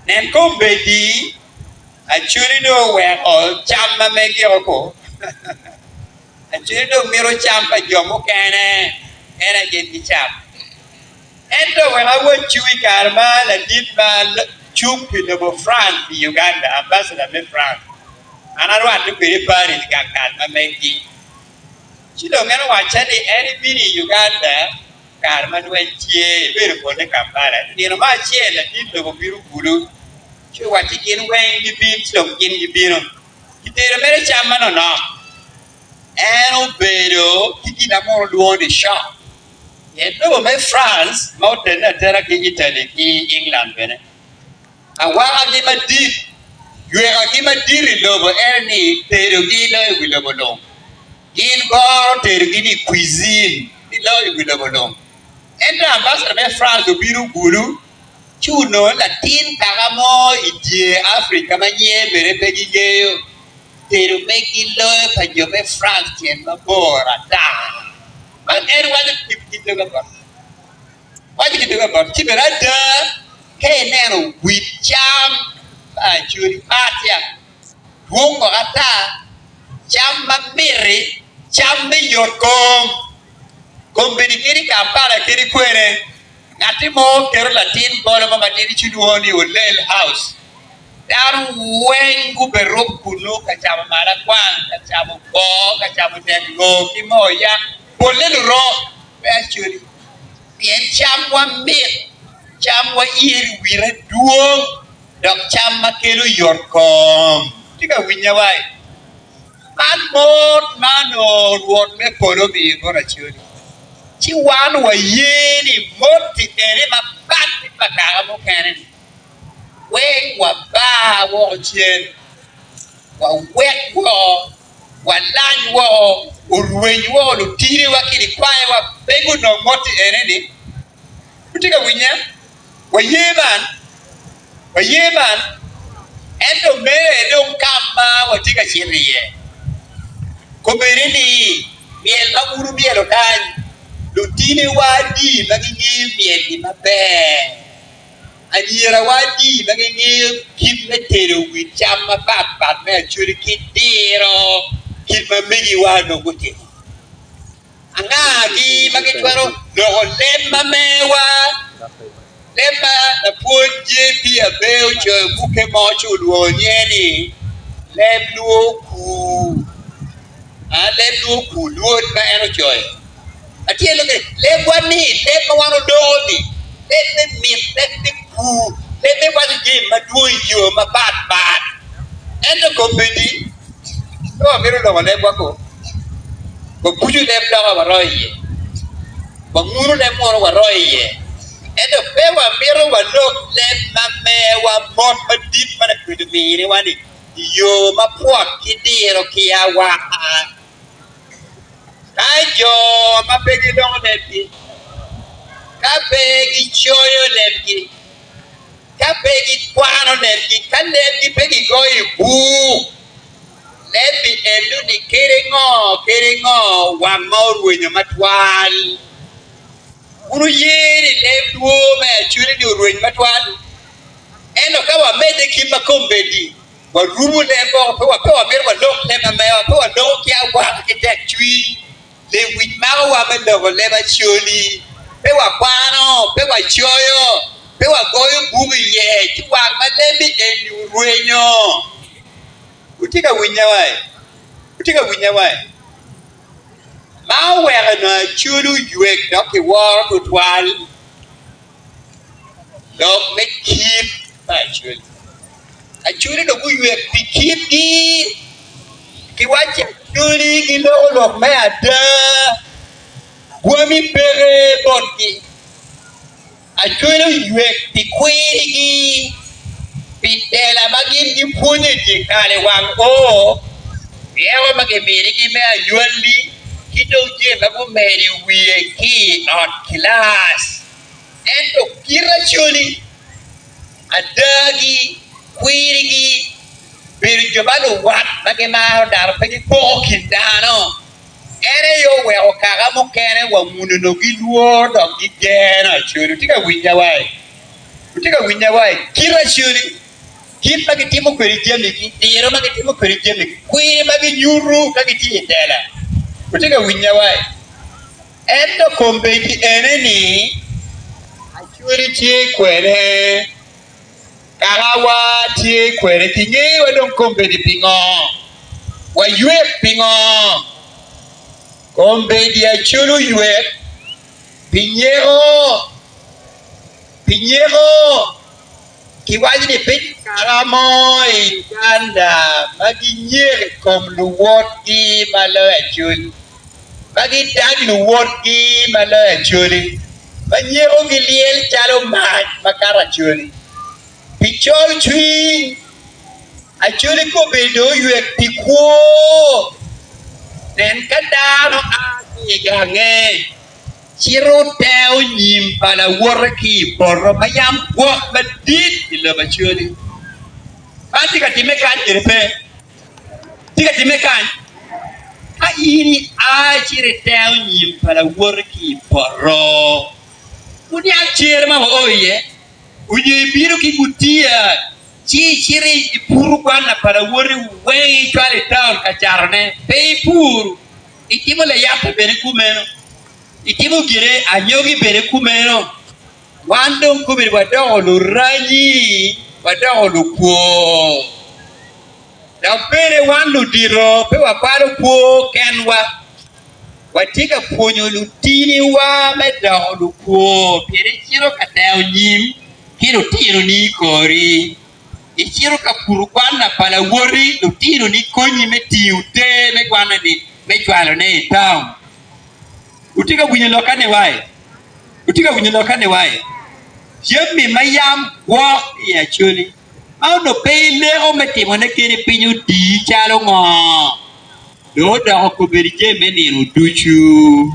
Nen kombeddi Acholi dong oweko cam ma megio ko. Acholi dong mito cam pa jo mukene en aye gin gicam. Ento wek awacwu i kare ma ladit ma cung pi lobo France i Uganda, ambassador me France, an arwatte kwede i Paris i gang kal ma meggi. Ci dong en owacca ni en ebino i Uganda kare ma lweny tye, ebedo pole Kampala. Ento nino mo acel ladit lobo obino Gulu ci owacci gin weng gibin ci dong gin gibino. Kitero mere cam manonok. En obedo ki gin ma mono lwongo ni shock. Pien lobo me France ma otenne atera ki Italy ki England bene, awakagi madit, ywekagi madit i lobo en ni tedogi loyo i wi lobo lung. Gin goro tedogi ni cuisine ni loyo i wi lobo lung. Ento ambassador me France obino Gulu ci onongo latin kaka mo i dye Africa ma nyinge bene pe gingeyo. Tedo megi loyo pa jo me France tyen mabor ata. Man en waco ki doge bot, waco ki doge bot ci bene ada ka ineno wi cam pa Acholi pat ya dwong woko ata, cam mamit-ti, cam me yot kom, kombeddi kadi i Kampala kadi kwene ngatti mo keto latin bolo mo matidi ci lwongo ni Olel House. Dano weng guberub kunnu ka camo malakwang, ka camo boo, ka camo dek ngor ki moo yak, polle lurok pe acoli, pien camwa mit, camwa iye wite dwong, dok cam ma kelo yotkom. Itye ka winya wai? Man mot ma onongo Rwot me polo omiyo bot Acholi, ci wan waye ni mot-ti ene mapat ki pa kaka mukene-ni. Weng wabar woko cen, wawek woko, walany woko, orweny woko lutiniwa ki likwayowa pe gunong mot-ti ene-ni. Wutye ka winya? Waye man, waye man, ento meno aye dong ka ma watye ka cito iye. Kobedi ni myel ma wun wumyelo kany, lutiniwa adi ma gingeyo myel-li maber? Anyirawa adi ma gingeyo kit me tedo wi cam mapatpat me Acholi ki diro kit ma megiwa onongo gutimo? Angagi ma gitwero loko leb ma mewa? Leb ma lapwony JP Abe ocoyo bukke mo ci olwongo nyinge ni Leb Luo Kur. Leb Luo Kur, lwod ma en ocoyo. Atye lok ni lebwa ni, leb ma wan odongo ni, leb me mit, leb me pur, leb me waco jami madwong i yo mapat pat. Ento kombeddi pe wamito loko lebwa ko, wabuco leb loka waroyo iye, wanguno leb munu waroyo iye, ento pe wamito walok leb ma mewa mot madit ma Lacwec ominiwa ni i yo mapwot ki diro ki awaka. Ka jo ma pe giloko lebgi, ka pe gicoyo lebgi, ka pe gikwano lebgi, ka lebgi pe gigoyo i bur, lebbi eno-ni kede ngo kede ngo wang ma orwenyo matwal. Wun wuye ni leb lwor me Acholi-ni orweny matwal? Ento ka wamedde kit ma kombeddi, Warumo leb woko, pe pe wamito walok leb ma mewa, pe waloko ki awaka ki tekcwiny. Lewic makowa me loko leb Acholi, pe wakwano, pe wacoyo, pe wagoyo buk iye, ci wang ma leb-bi eni orwenyo. Wutye ka winya wai? Wutye ka winya wai? Ma oweko onongo Acholi oywek dok kiworo tutwal. Lok me kit pa Acholi. Acholi dong guywek pi kitgi. Kiwacci Acholi giloko lok me ada, bwami peke botgi. Acholi oywek pi kwirigi, pi tela ma gin gipwonyo i dye kal i wang oo, ryeko ma kiminigi me anywalli ki dong jami ma gumedo i wiye ki i ot kilac. Ento kit Acholi, adagi, kwirigi, bedo jo ma luwat ma gimaro dano pe gipoko kin dano. En aye oweko kaka mukene wa muno onongo gilwor dok gigeno Acholi. Wutye ka winya wai? Wutye ka winya wa i kit acoli, kit ma gitimo kwede jamigi, diro ma gitimo kwede jamigi, kwir ma ginyuto ka gitye i tela. Wutye ka winya wa i? Ento kombeddi ene-ni, Acholi tye kwede, kakawa tye kwede, kingeyowa dong kombeddi pingo? Waywek pingo? Kombeddi Acholi oywek pi nyeko, pi nyeko. Kiwaco ni pe tye kaka mo i Uganda ma ginyeko i kom luwotgi ma loyo Acholi, ma gidag luwotgi ma loyo Acholi, ma nyekogi lyel calo mac makato Acholi. Pi col cwiny, Acholi kobedo dong oywek pi kwo. Nen ka dano a ki i gange. Cito teo nyim pa lawote ki i poto ma yam gwok madit i lobo Acholi. Man tye ka timme kany kede pe? Tye ka timme kany? Ka in ia icito iteo nyim pa lawote ki i poto, wuniang cere ma wao iye, onyo ibino ki gutiya ci icito ipuro gwana pa lawoti weng icwalo i taun ka catone, pe ipur. Itimo layata bene kumeno, itimo gire anyogi bene kumeno. Wan dong kobedo wadoko luranyi, wadoko lukwo. Dok bene wan ludito pe wakwalo kwo kenwa. Watye ka pwonyo lutiniwa me doko lukwo pien icito ka teo nyim ki lutinoni i kori. Icito ka puro gwanna pa lawoti, lutinoni konyi me tingo ter me gwanna-ni me cwalone i taun. Wutye ka winyo lokka-ni wai? Wutye ka winyo lokka-ni wai? Jami ma yam gwok i Acholi ma onongo pe ileko me timone keni piny odii calo ngo, dong odoko kobedo jami me nino ducu.